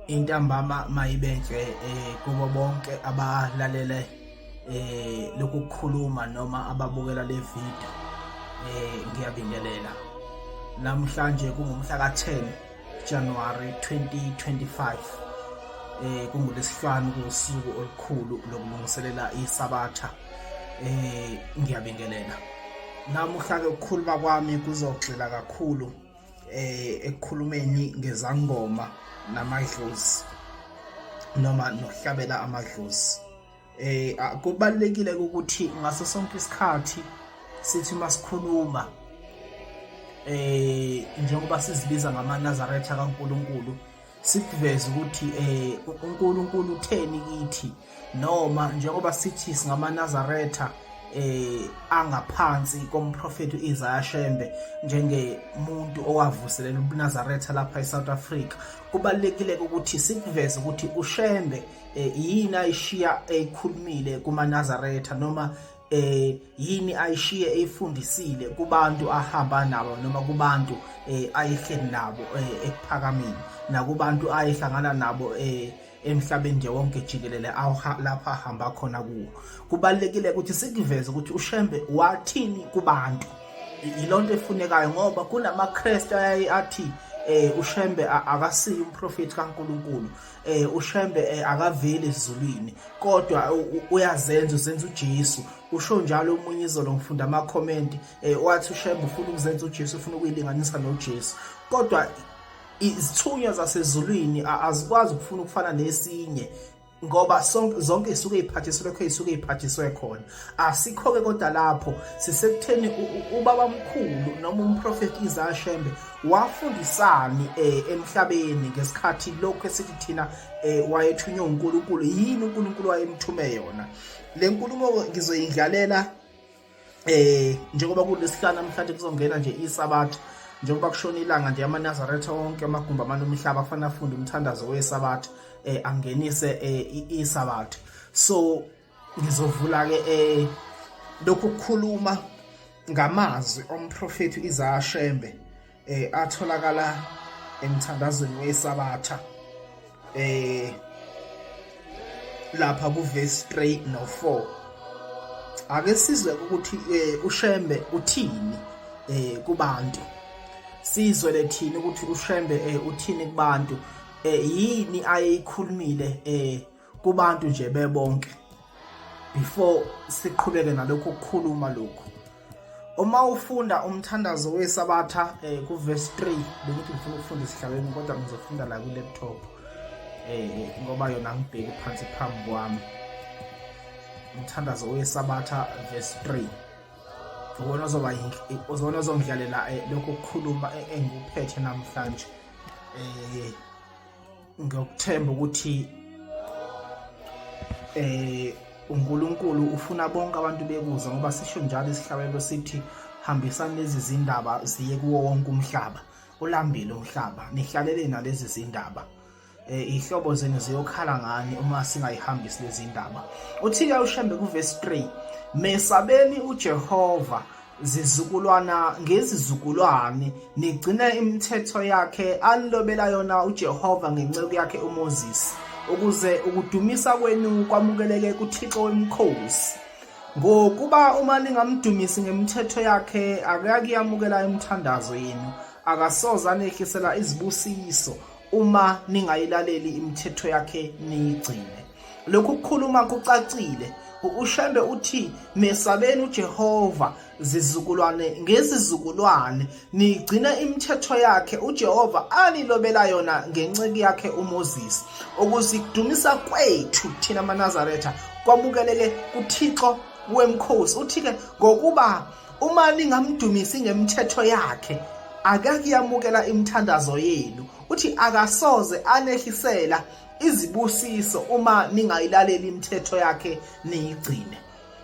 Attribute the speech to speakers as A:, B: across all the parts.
A: Intambama mayibenhle kubo bonke abalalele lokhu kukhuluma noma ababukela le video, ngiyabingelela. Namhlanje kungumhla ka-10 January 2025, kungulesihlanu, kusuku olukhulu lokulungiselela iSabatha. Ngiyabingelela. Namuhla ke ukukhuluma kwami kuzogxila kakhulu ekukhulumeni ngezangoma namadlozi noma nokuhlabela amadlozi. Kubalekile ukuthi ngaso sonke isikhathi sithi masikhuluma, njengoba sizibiza ngamaNazaretha kaNkuluNkulu, sikuveze ukuthi uNkulunkulu utheni kithi, noma njengoba sithi singamaNazaretha angaphansi komprofeti uIsaiah Shembe njengemuntu owavuselela ubuNazaretha lapha eSouth Africa, kubalekile ukuthi sikuveze ukuthi uShembe yini ayishiya eyikhulumile kumaNazaretha, noma yini ayishiye eyifundisile kubantu ahamba nabo, noma kubantu ayehleli nabo ekuphakameni, nakubantu ayehlangana nabo emhlabeni nje wonke jikelele lapha ahamba khona kuwo. Kubalekile ukuthi sikuveze ukuthi uShembe wathini kubantu. Yilonto efunekayo, ngoba kunamaKristu ayaye athi uShembe akasiyo umprofeti kaNkuluNkulu, uShembe akaveli ezulwini, kodwa uyazenza, uzenza uJesu. Usho njalo omunye izolo ngifunda ama comment, wathi uShembe ufuna ukuzenza uJesu, ufuna ukuyilinganisa noJesu, kodwa izithunywa zasezulwini azikwazi ukufuna ukufana nesinye, ngoba sonke zonke isuke iphathiswe lokho isuke iphathiswe khona. Asikho-ke kodwa lapho sisekutheni ubaba mkhulu noma umprofeti Isaiah Shembe wafundisani emhlabeni ngesikhathi lokho esithi thina wayethunywe uNkulunkulu. Yini uNkulunkulu wayemthume yona? Le nkulumo ngizoyidlalela njengoba kulesihlanu namhlanje, kuzongena nje iSabatha. Njengoba kushona ilanga nje, amaNazaretha wonke amagumbi amane omhlaba kufanele afunde umthandazo weSabatha, angenise iSabatha. So ngizovula ke lokhu kukhuluma ngamazwi omprofeti Isaiah Shembe atholakala emthandazweni weSabatha lapha ku verse 3 no 4. Ake sizwe ukuthi uShembe uthini kubantu, sizwe lethini ukuthi uShembe uthini kubantu, yini ayeyikhulumile kubantu nje bebonke, before siqhubeke nalokho ukukhuluma lokhu. Uma ufunda umthandazo weSabatha ku verse 3, bengithi ngifuna ukufunda esihlalweni, kodwa ngizofunda la ku laptop ngoba yona ngibheki phansi phambi kwami. Umthandazo weSabatha verse 3 uwona ozoba uzona ozongidlalela lokho kukhuluma engikuphethe namhlanje. Ngiyokuthemba ukuthi uNkulunkulu ufuna bonke abantu bekuza, ngoba sisho njalo isihlabelelo sithi, "Hambisani lezi zindaba ziye kuwo wonke umhlaba." Ulambile umhlaba, nihlalele nalezi zindaba. Ihlobo zenu ziyokhala ngani uma singayihambisi lezi ndaba? Uthi-ke uShembe kuvesi 3, "Mesabeni uJehova, zizukulwana ngezizukulwane, nigcine imithetho yakhe anilobela yona uJehova ngenceku yakhe uMoses, ukuze ukudumisa kwenu kwamukeleke kuThixo wemikhosi. Ngokuba uma ningamdumisi ngemithetho yakhe, akuyakuyamukela imithandazo yenu, akasoze anehlisela izibusiso uma ningayilaleli imithetho yakhe niyigcine." Lokhu kukhuluma kucacile. UShembe uthi, "Mesabeni uJehova, zizukulwane ngezizukulwane, nigcine imithetho yakhe uJehova anilobela yona ngenceku yakhe uMoses, ukuze kudumisa kwethu thina amaNazaretha kwamukeleke kuThixo wemkhosi." Uthi-ke, ngokuba uma ningamdumisi ngemithetho yakhe, akakuyamukela imithandazo yenu. Uthi akasoze anehlisela izibusiso uma ningayilaleli imithetho yakhe niyigcine.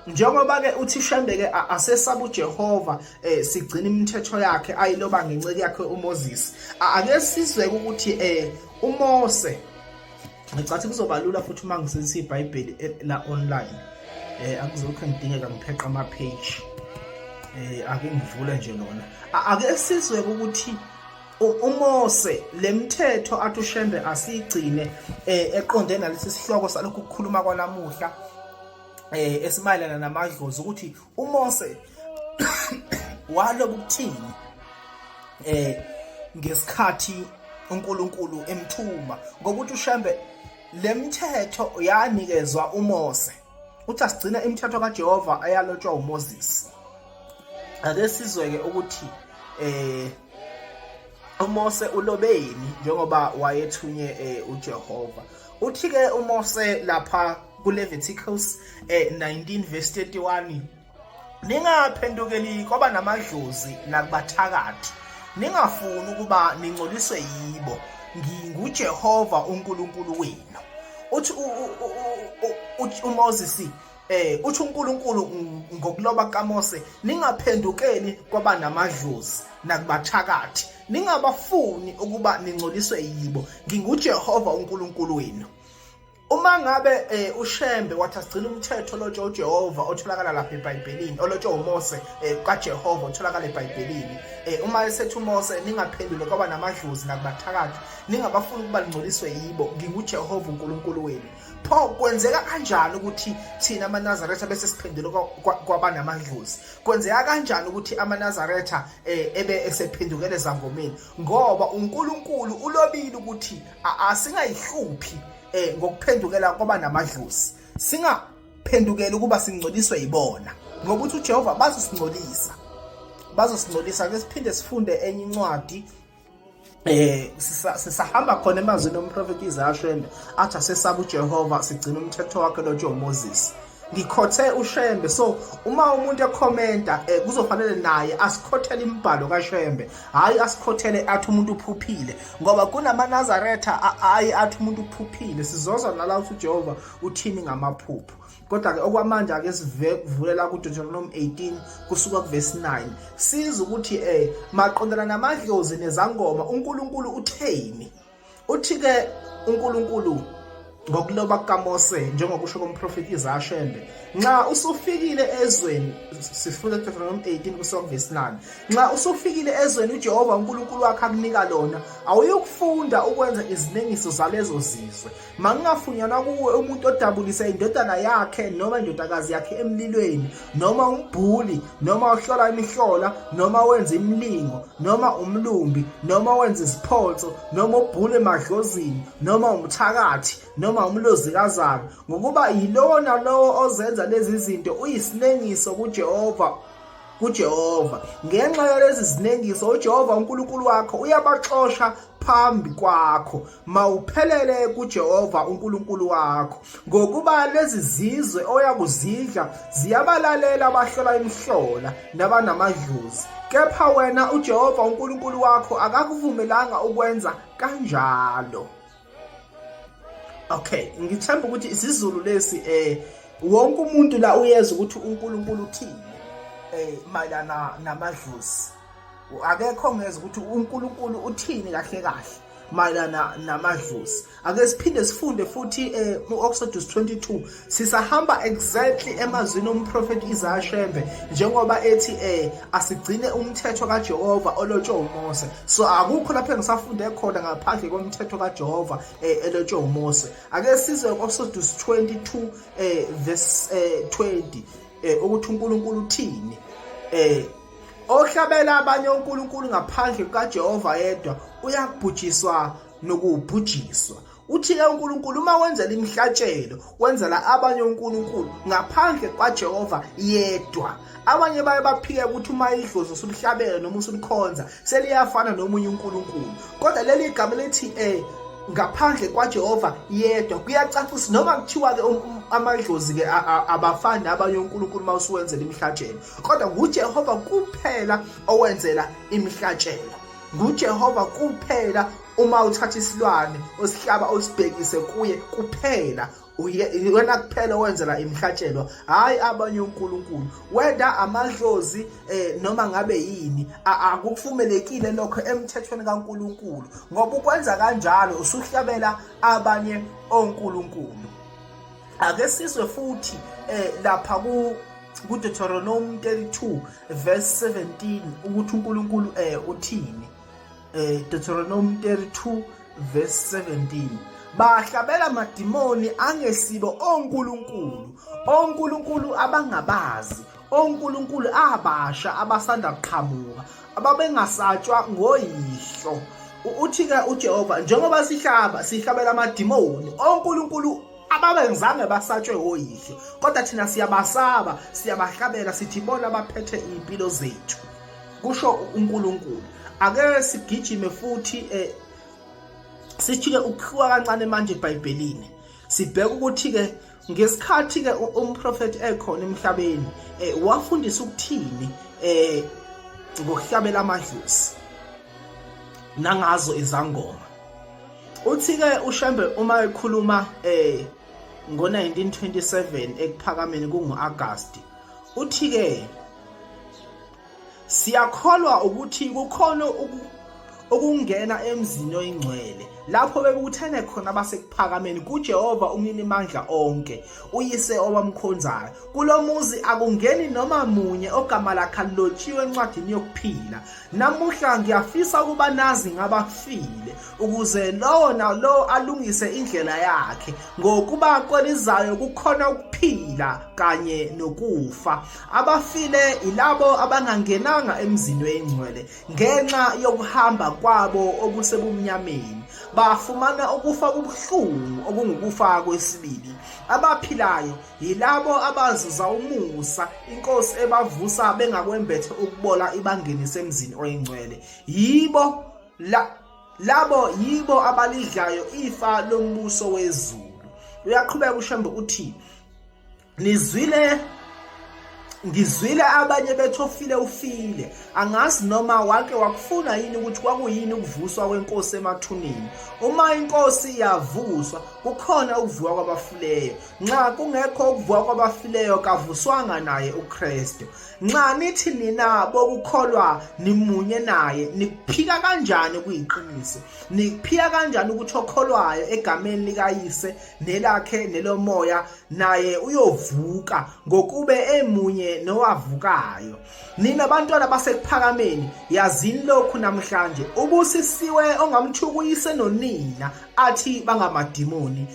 A: Njengoba ke uthi Shembe ke, asesaba uJehova, sigcina imithetho yakhe ayiloba ngenceke yakhe uMoses. Ake sizwe ukuthi uMose, ngicathi kuzoba lula futhi uma ngisebenzisa iBhayibheli la online, akuzokho ngidingeka ngipheqa ama page. Ake ngivule nje lona, ake sizwe ukuthi uMose lemthetho athi uShembe asigcine eqonde nalesi sihloko salokhu kukhuluma kwanamuhla esimayelana namadlozi ukuthi uMose waloba ukuthini ngesikhathi uNkulunkulu emthuma, ngokuthi uShembe lemthetho yanikezwa uMose, uthi asigcina imithetho kaJehova ayalotshwa uMoses. Ake sizweke ukuthi uMose ulobeni njengoba wayethunye uJehova. Uthi ke uMose lapha kuLeviticus 19 verse 31, ningaphendukeli kwaba namadlozi nakubathakathi, ningafuni ukuba ningcoliswe yibo, nginguJehova uNkulunkulu wenu. Uthi uMoses uthi uNkulunkulu ngokuloba kaMose, ningaphendukeli kwaba namadlozi nakubathakathi, ningabafuni ukuba ningcoliswe yibo, nginguJehova uNkulunkulu wenu. Uma ngabe uShembe wathi asigcina umthetho olotshwe uJehova otholakala lapha eBhayibhelini, olotshwe uMose kaJehova otholakala eBhayibhelini, uma esethi uMose ningaphendule kwaba namadlozi nakubathakathi, ningabafuni ukuba ningcoliswe yibo, nginguJehova uNkulunkulu wenu. Pho kwenzeka kanjani ukuthi thina amaNazaretha bese siphendule kwaba namadlozi? Kwenzeka kanjani ukuthi amaNazaretha ebe esephendukele ezangomeni? Ngoba uNkulunkulu ulobile ukuthi asingayihluphi ngokuphendukela kwaba namadlozi, singaphendukeli ukuba singcoliswe yibona, ngoba uthi uJehova bazosingcolisa, bazosingcolisa. Ke siphinde sifunde enye incwadi, sisahamba khona emazwini omprofeti Isaiah Shembe athi asesaba uJehova sigcina umthetho wakhe lotshwe uMoses. Ngikhothe uShembe, so uma umuntu ekhomenta kuzofanele naye asikhothele imibhalo kaShembe, hayi asikhothele athi umuntu uphuphile, ngoba kunamaNazaretha ayi athi umuntu uphuphile. Sizozwa nala ukuthi uJehova uthini ngamaphupho. Kodwa ke okwamanje ake sivulela kuDeuteronomy 18 kusuka kuverse 9, siza ukuthi maqondana namadlozi nezangoma uNkulunkulu utheni. Uthi ke uNkulunkulu ngokuloba kukaMose njengokusho komprofeti Isaiah Shembe, nxa usufikile ezweni, sifunda Deuteronomy 18 kusuka kuverse 9, nxa usufikile ezweni uJehova uNkulunkulu wakho akunika lona, awuyukufunda ukwenza izinengiso zalezo zizwe. Makungafunyanwa kuwe umuntu odabulisa indodana yakhe noma indodakazi yakhe emlilweni, noma umbhuli, noma ohlola imihlola, noma wenza imilingo, noma umlumbi, noma wenza iziphonso, noma ubhule emadlozini, noma umthakathi, noma umlozikazana, ngokuba yilowo nalowo ozenza lezi zinto uyisinengiso kuJehova kuJehova. Ngenxa yalezi zinengiso uJehova uNkulunkulu wakho uyabaxosha phambi kwakho. Mawuphelele kuJehova uNkulunkulu wakho, ngokuba lezi zizwe oyakuzidla ziyabalalela abahlola imihlola nabanamadlozi, kepha wena uJehova uNkulunkulu wakho akakuvumelanga ukwenza kanjalo. Okay, ngithemba ukuthi isiZulu lesi wonke umuntu la uyeza ukuthi uNkulunkulu uthini mayelana namadlozi. Akekho ongeza ukuthi uNkulunkulu uthini kahle kahle mayelana namadlozi. Ake siphinde sifunde futhi uExodus 22, sisahamba exactly emazwini omprofeti Isaiah Shembe njengoba ethi asigcine umthetho kaJehova olotshwe uMose. So akukho lapho engisafunde khona ngaphandle komthetho kaJehova elotshwe uMose. Ake sizwe uExodus 22 verse 20 ukuthi uNkulunkulu uthini. Ohlabela abanye onkulunkulu ngaphandle kukaJehova yedwa uyakubhujiswa nokubhujiswa. Uthi-ke uNkulunkulu uma wenzela imihlatshelo wenzela abanye onkulunkulu ngaphandle kwaJehova yedwa. Abanye baye baphike ukuthi uma idlozi usulihlabela noma usulikhonza seliyafana nomunye uNkulunkulu, kodwa leli gama lithi ngaphandle kwaJehova yedwa kuyacacisa. Noma kuthiwa-ke amadlozi-ke abafani nabanye onkulunkulu uma usuwenzela imihlatshelo, kodwa nguJehova kuphela owenzela imihlatshelo. NguJehova kuphela uma uthatha isilwane osihlaba osibhekise kuye kuphela, wena kuphela owenzela imihlatshelo, hayi abanye onkulunkulu. Whether amadlozi noma ngabe yini, akuvumelekile lokho emthethweni kaNkulunkulu, ngoba ukwenza kanjalo usuhlabela abanye onkulunkulu. Ake sizwe futhi lapha ku Deuteronomy 32 verse 17 ukuthi uNkulunkulu uthini. Deuteronomy 32 verse 17. Bahlabela amadimoni angesibo onkulunkulu, onkulunkulu abangabazi, onkulunkulu abasha abasanda kuqhamuka, ababengasatshwa ngoyihlo. Uthi-ke uJehova, njengoba sihlaba, sihlabela amadimoni, onkulunkulu ababengizange basatshwe oyihlo, kodwa thina siyabasaba, siyabahlabela, sithi bona baphethe iy'mpilo zethu, kusho uNkulunkulu. Ake sigijime futhi sithike ukuhluka kancane manje eBhayibhelini, sibheke ukuthi-ke ngesikhathi-ke umprofethi ekhona emhlabeni wafundisa ukuthini ngokuhlabela amadlozi nangazo izangoma. Uthi-ke uShembe uma ekhuluma ngo-1927 ekuphakameni kungu-Agasti, uthi-ke siyakholwa ukuthi kukhona ukungena emzini oyingcwele lapho bebuthene khona abasekuphakameni kuJehova umninimandla onke, uyise owamkhonzayo. Kulo muzi akungeni noma munye ogama lakhe alilotshiwe encwadini yokuphila. Namuhla ngiyafisa ukuba nazi ngabafile, ukuze lowo nalowo alungise indlela yakhe, ngokuba kwelizayo kukhona ukuphila kanye nokufa. Abafile ilabo abangangenanga emzini oyingcwele ngenxa yokuhamba kwabo okusebumnyameni, bafumana ukufa kubuhlungu okungukufa kwesibili. Abaphilayo yilabo abazuza umusa inkosi ebavusa bengakwembethe ukubola, ibangenise emzini oyingcwele. Yibo labo yibo abalidlayo ifa lombuso wezulu. Uyaqhubeka uShembe uthi, nizwile, ngizwile abanye bethi ofile ufile, angazi noma wake wakufuna yini ukuthi kwakuyini ukuvuswa kwenkosi emathuneni. Uma inkosi yavuswa, kukhona ukuvuka kwabafuleyo. Nxa kungekho ukuvuka kwabafileyo, kavuswanga naye uKristu. Nxa nithi nina bokukholwa nimunye naye, nikuphika kanjani kuyiqiniso? Nikuphika kanjani ukuthi okholwayo egameni likaYise nelakhe nelomoya naye uyovuka, ngokube emunye nowavukayo? Nina bantwana basekuphakameni, yazini lokhu namhlanje, ubusisiwe ongamthuka uyise nonina athi bangamadimoni.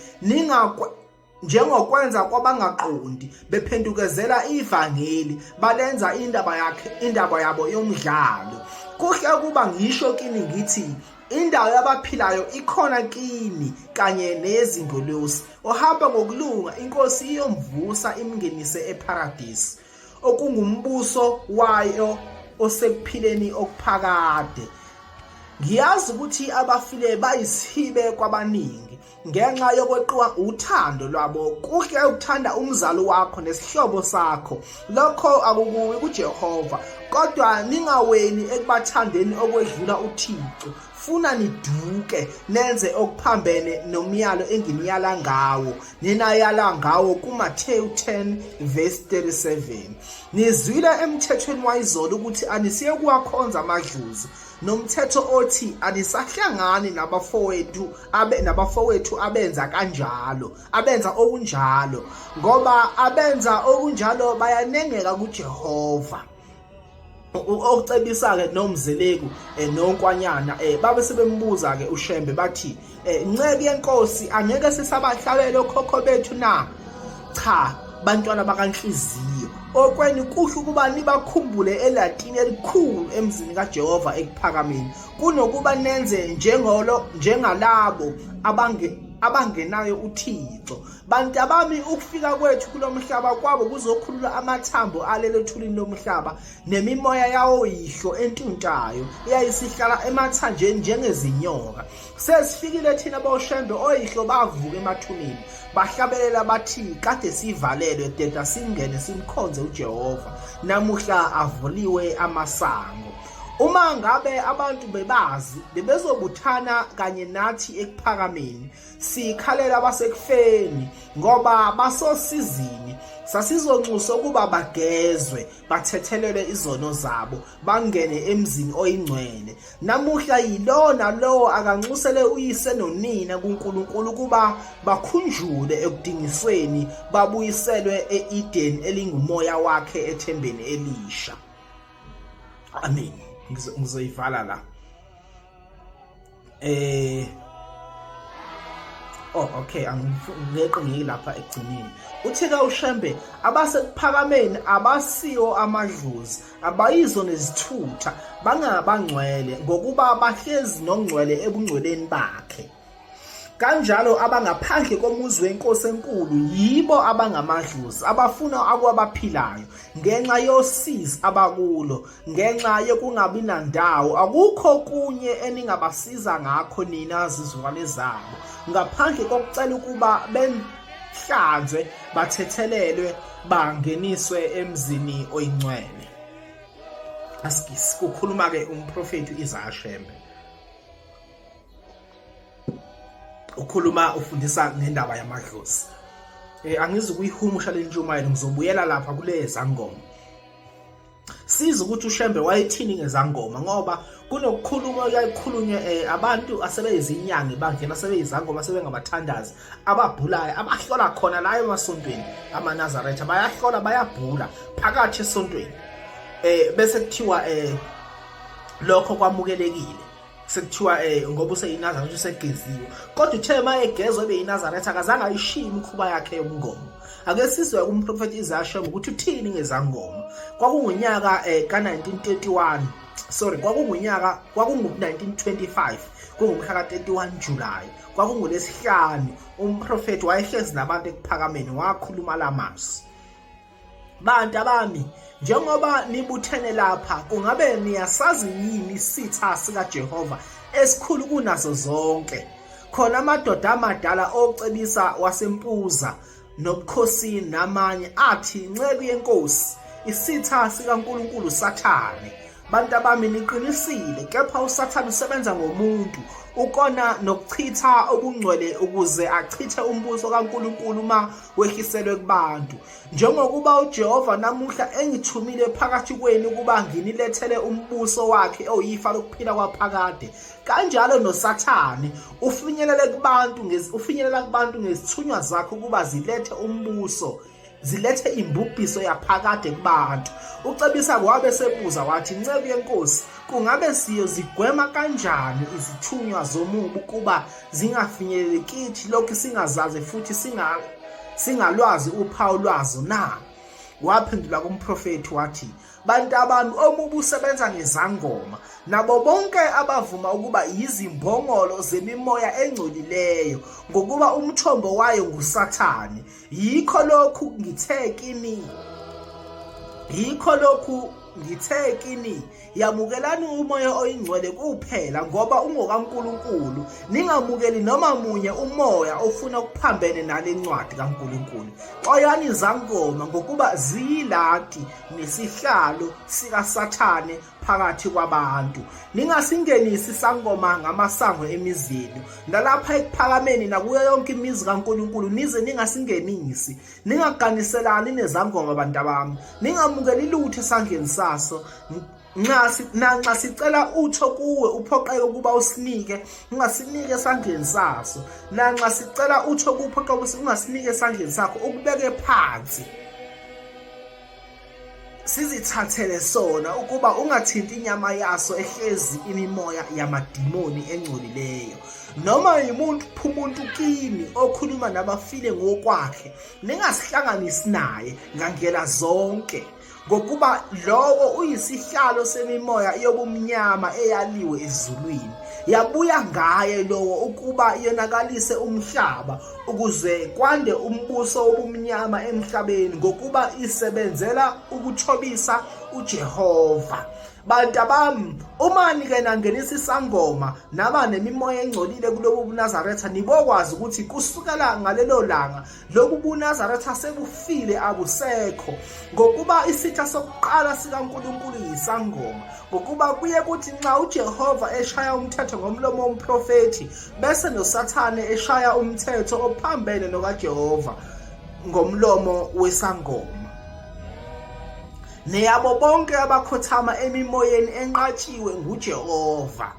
A: Njengokwenza kwabangaqondi, bephendukezela ivangeli, balenza indaba yakhe indaba yabo yomdlalo. Kuhle ukuba ngisho kini ngithi indawo yabaphilayo ikhona kini kanye neyezingelosi. Ohamba ngokulunga, inkosi iyomvusa imngenise eParadisi, okungumbuso wayo osekuphileni okuphakade. Ngiyazi ukuthi abafile bayisihibe kwabaningi ngenxa yokweqiwa uthando lwabo. Kuhle ukuthanda umzali wakho nesihlobo sakho, lokho akukuwi kuJehova, kodwa ningaweli ekubathandeni okwedlula uThixo, funa niduke nenze okuphambene nomyalo enginiyala ngawo, ninayala ngawo kuMathewu 10 verse 37. Nizwile emthethweni wayizolo ukuthi anisiye kuwakhonza amadlozi, nomthetho othi anisahlangani nabafowethu abe nabafowethu abenza kanjalo, abenza okunjalo, ngoba abenza okunjalo bayanengeka kuJehova. Okucebisa-ke noMzeleku noNkwanyana babe sebembuza-ke uShembe bathi, Nceku yenkosi, angeke sisabahlabela okhokho bethu na? Cha, bantwana bakanhliziyo, okweni kuhle ukuba nibakhumbule elatini elikhulu emzini kaJehova ekuphakameni, kunokuba nenze njengolo njengalabo abangenayo uThixo. Bantabami, ukufika kwethu kulomhlaba kwabo kuzokhulula amathambo alele ethulini lomhlaba, nemimoya yawoyihlo entuntayo eyayisihlala emathanjeni njengezinyoka. Sesifikile thina boShembe, oyihlo bavuka emathuneni, bahlabelela bathi kade sivalelwe, deda singene simkhonze uJehova, namuhla avuliwe amasango. Uma ngabe abantu bebazi, bebezobuthana kanye nathi ekuphakameni, sikhalela abasekufeni ngoba basosizini. Sasizonxusa ukuba bagezwe, bathethelelwe izono zabo, bangene emzini oyingcwele. Namuhla yilowo nalowo akanxusele uyise nonina kuNkulunkulu ukuba bakhunjule ekudingisweni, babuyiselwe e-Eden elingumoya wakhe ethembeni elisha. Amen. Ngizoyivala la. eh Oh okay, angileqe ngiyilapha ekugcineni. Uthi ka uShembe abasekuphakameni abasiwo amadlozi, abayizo nezithutha, bangabangcwele ngokuba bahlezi nongcwele ebungcweleni bakhe. Kanjalo abangaphandle komuzi wenkosi enkulu yibo abangamadlozi abafuna akwabaphilayo ngenxa yosizi abakulo ngenxa yokungabi nandawo. Akukho kunye eningabasiza ngakho nina zizukulwane zabo ngaphandle kokucela ukuba benhlanzwe bathethelelwe bangeniswe emzini oyingcwele. Asikisi kukhuluma ke umprofeti uIsaya Shembe. Ukhuluma ufundisa ngendaba yamadlozi. Angizukuyihumusha le ntshumayelo, ngizobuyela lapha kule zangoma. Siza ukuthi uShembe wayethini ngezangoma, ngoba kunokukhuluma okuyayikhulunywe abantu asebeyizinyanga ebandleni, asebeyizangoma, asebengabathandazi ababhulayo, abahlola khona la emasontweni amaNazaretha, bayahlola bayabhula phakathi esontweni, bese kuthiwa lokho kwamukelekile, sekuthiwa ngoba useyiNazaretha usegeziwe. Kodwa uthe uma egezwa ebe yiNazaretha akazange ayishiye imikhuba yakhe yobungoma. Ake sizwe kumprofethi Isaiah Shembe ukuthi uthini ngezangoma. Kwakungunyaka ka-1931, sorry, kwakungunyaka, kwakungu-1925, kungumhla ka-31 July, kwakungolwesihlanu. Umprofethi wayehlezi nabantu ekuphakameni, wakhuluma lamazwi: Bantu abami, njengoba nibuthene lapha, kungabe niyasazi yini isitha sikaJehova esikhulu kunazo zonke? Khona amadoda amadala ocebisa waseMpuza nobukhosini namanye athi, nceku yenkosi, isitha sikaNkulunkulu Sathane. Bantu abami, niqinisile, kepha uSathane usebenza ngomuntu ukona nokuchitha ubungcwele ukuze achithe umbuso kaNkulunkulu uma wehliselwe kubantu. Njengokuba uJehova namuhla engithumile phakathi kwenu ukuba nginilethele umbuso wakhe oyifa lokuphila kwaphakade, kanjalo noSathane ufinyelele kubantu ufinyelela kubantu ngezithunywa zakhe ukuba zilethe umbuso, zilethe imbubhiso yaphakade kubantu. Ucebisa wabe sebuza wathi, nceku yenkosi, kungabe siyozigwema kanjani izithunywa zomubi ukuba zingafinyeleli kithi lokhu singazazi futhi singalwazi uphawu lwazo na? Waphendula kumprofethi wathi, bantu abami, omubi usebenza ngezangoma nabo bonke abavuma ukuba yizimbongolo zemimoya engcolileyo, ngokuba umthombo wayo nguSathane. Yikho lokhu ngithe kini, yikho lokhu ngithe kini, yamukelani umoya oyingcwele kuphela, ngoba ungokaNkulunkulu. Ningamukeli noma munye umoya ofuna ukuphambene nale ncwadi kaNkulunkulu. Xoyani izangoma, ngokuba ziyilati nesihlalo sikaSathane phakathi kwabantu. Ningasingenisi isangoma ngamasango emizini, nalapha ekuphakameni nakuyo yonke imizi kaNkulunkulu nize ningasingenisi. Ningaganiselani nezangoma, bantabami, ningamukeli lutho esandleni saso. Nxa sicela utho kuwe uphoqeke ukuba usinike, ungasinike esandleni saso. Nanxa sicela utho kuwe uphoqeke ungasinike esandleni sakho, ukubeke phansi. Sizithathele sona ukuba ungathinti inyama yaso ehlezi imimoya yamadimoni engcolileyo. Noma yimuntu umuntu kini okhuluma nabafile ngokwakhe, ningasihlanganisi naye ngandlela zonke, ngokuba lowo uyisihlalo semimoya yobumnyama eyaliwe ezulwini. Yabuya ngaye lowo ukuba yonakalise umhlaba, ukuze kwande umbuso wobumnyama emhlabeni, ngokuba isebenzela ukuthobisa uJehova. Bantabami, uma nike nangenisa isangoma naba nemimoya engcolile kulobu buNazaretha, nibokwazi ukuthi kusukela ngalelo langa lobu buNazaretha sebufile, abusekho, ngokuba isitha sokuqala sikaNkulunkulu yisangoma. Ngokuba kuye kuthi nxa uJehova eshaya umthetho ngomlomo womprofethi, bese noSathane eshaya umthetho ophambene nokaJehova ngomlomo wesangoma. Neyabo bonke abakhothama emimoyeni enqatshiwe nguJehova.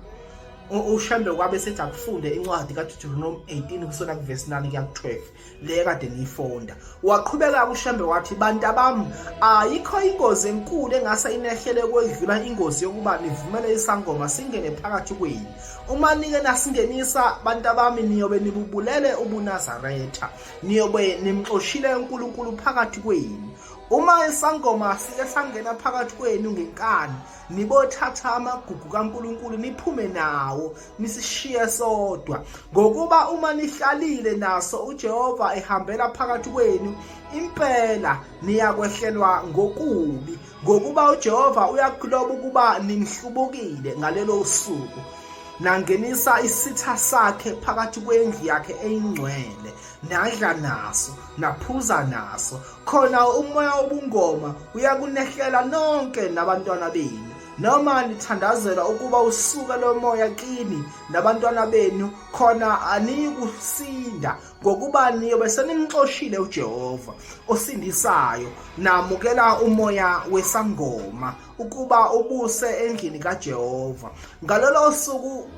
A: uShembe kwabe sethi akufunde incwadi kaDeuteronomy 18 kusona kuvesi 9 kuya ku-12 le kade ngiyifunda. Waqhubeka uShembe wathi, bantabami, ayikho ingozi enkulu engase inehlele kwedlula ingozi yokuba nivumele isangoma singene phakathi kwenu. Uma nike nasingenisa bantabami, niyobe nibubulele ubuNazaretha, niyobe nimxoshile uNkulunkulu phakathi kwenu. Uma isangoma sike sangena phakathi kwenu ngenkani, nibothatha amagugu kaNkulunkulu niphume nawo, nisishiye sodwa. Ngokuba uma nihlalile naso uJehova ehambela phakathi kwenu, impela niyakwehlelwa ngokubi, ngokuba uJehova uyakuloba ukuba nimhlubukile ngalelo suku, nangenisa isitha sakhe phakathi kwendlu yakhe eyingcwele, nadla naso, naphuza naso. Khona umoya wobungoma uyakunehlela nonke nabantwana benu. Noma nithandazela ukuba usuke lo moya kini nabantwana benu, khona aniyikusinda, ngokuba niyobe senimxoshile uJehova osindisayo, namukela umoya wesangoma ukuba ubuse endlini kaJehova. Ngalolo suku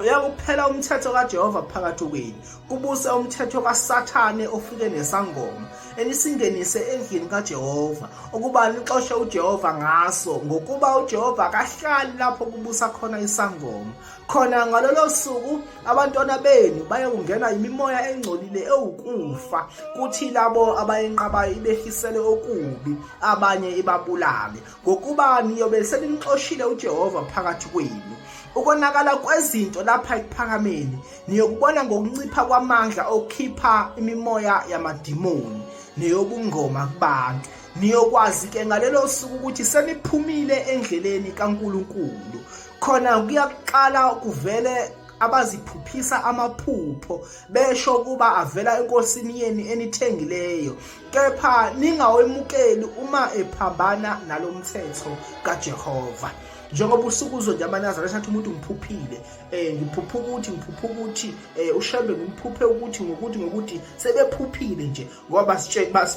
A: uyakuphela umthetho kaJehova phakathi kwenu, kubuse umthetho kaSathane ofike nesangoma, enisingenise endlini kaJehova ukuba nixoshe uJehova ngaso, ngokuba uJehova akahlali lapho kubusa khona isangoma. Khona ngalolo suku abantwana benu bayakungena imimoya engcolile ewukufa, kuthi labo abayenqabayo ibehlisele okubi, abanye ibabulale, ngokuba niyobe senimxoshile uJehova phakathi kwenu. Ukonakala kwezinto lapha ekuphakameni niyokubona ngokuncipha kwamandla okukhipha imimoya yamadimoni neyobungoma kubantu. Niyokwazi ke ngalelo suku ukuthi seniphumile endleleni kaNkulunkulu. Khona kuyakuqala kuvele abaziphuphisa amaphupho besho ukuba avela enkosini yenu enithengileyo, kepha ningawemukeli uma ephambana nalomthetho kaJehova. Njengoba usuke uzwe nje amaNazaretha athi umuntu ngiphuphile, ngiphupha ukuthi, ngiphupha ukuthi, uShembe ngimphuphe ukuthi, ngokuthi, ngokuthi, sebephuphile nje ngoba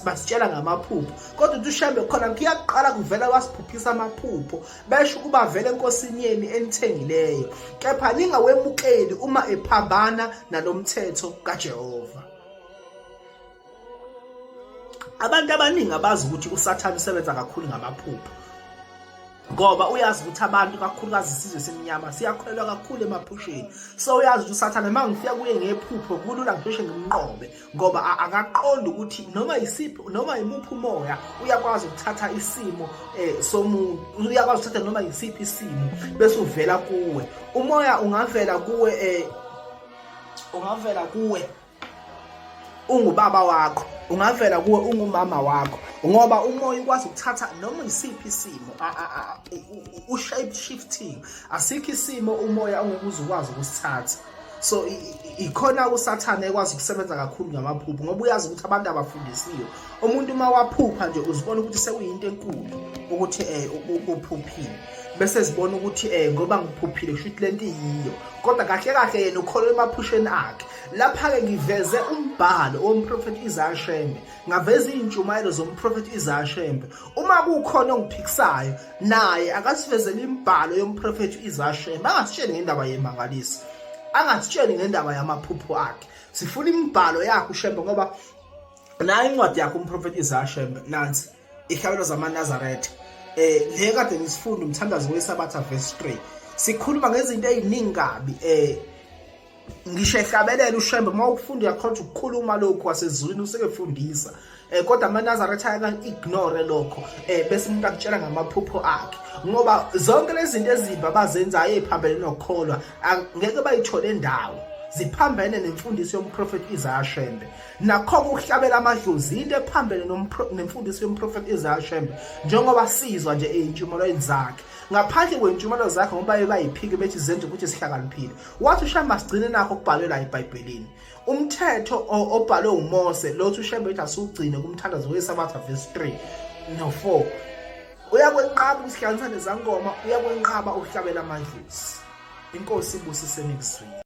A: basitshela ngamaphupho. Kodwa uthi uShembe khona kuyaqala kuvela wasiphuphisa amaphupho besho ukuba vele enkosini yenu enithengileyo, kepha ningawemukeli uma ephambana nalomthetho kaJehova. Abantu abaningi abazi ukuthi uSathane usebenza kakhulu ngamaphupho, ngoba uyazi ukuthi abantu kakhulukazi isizwe simnyama siyakholelwa kakhulu emaphusheni. So uyazi ukuthi uSathane uma ngifika kuye ngephupho kulula ngisheshe ngimnqobe, ngoba akaqondi ukuthi noma yisiphi noma yimuphi umoya uyakwazi ukuthatha isimo somuntu, uyakwazi ukuthatha noma yisiphi isimo bese uvela kuwe. Umoya ungavela kuwe ungavela kuwe ungubaba wakho, ungavela kuwe ungumama wakho, ngoba umoya ukwazi ukuthatha noma isiphi isimo, u-shape shifting. Asikho isimo umoya ongeke uze ukwazi ukusithatha. So ikhona uSathane ekwazi ukusebenza kakhulu ngamaphupho, ngoba uyazi ukuthi abantu abafundisiwe. Umuntu uma waphupha nje uzibona ukuthi sekuyinto enkulu ukuthi uphuphile, bese zibona ukuthi ngoba ngiphuphile kusho ukuthi lento iyiyo, kodwa kahle kahle yena ukholelwa emaphusheni akhe. Lapha-ke ngiveze umbhalo womprofethi Isaiah Shembe, ngaveza iy'ntshumayelo zomprofethi Isaiah Shembe. Uma kukhona ongiphikisayo naye akasivezele imibhalo yomprofethi Isaiah Shembe, angasitsheli ngendaba yemangaliso, angasitsheli ngendaba yamaphupho akhe. Sifuna imibhalo yakhe uShembe, ngoba nayo incwadi yakhe umprofethi Isaiah Shembe nansi ihlabelo zamaNazaretha, le kade ngisifunda umthandazo weSabatha verse 3, sikhuluma ngezinto eziningi kabi. Ngisho ehlabelela uShembe, uma ukufunda uyakhohlwa ukukhuluma lokhu kwasezulwini usekefundisa, kodwa amaNazaretha ayaka-ignore lokho, bese umuntu akutshela ngamaphupho akhe, ngoba zonke lezi zinto ezimbi abazenzayo eziphambene nokukholwa ngeke bayithole ndawo, ziphambene nemfundiso yomprofethi Isaiah Shembe. Nakho ukuhlabela amadlozi into ephambene nemfundiso yomprofethi Isaiah Shembe, njengoba sizwa nje ey'ntshumelweni zakhe. Ngaphandle kwey'ntshumelo zakhe, ngoba baye bayiphike bethi zenze ukuthi sihlakaniphile, wathi uShembe asigcine nakho okubhalwe la eBhayibhelini, umthetho obhalwe uMose lothi uShembe ethi asiwugcine kumthandazo weSabatha verse 3 no 4. Uyakwenqaba ukusihlanganisa nezangoma, uyakwenqaba ukuhlabela amadlozi. Inkosi ibusise nikuzwile.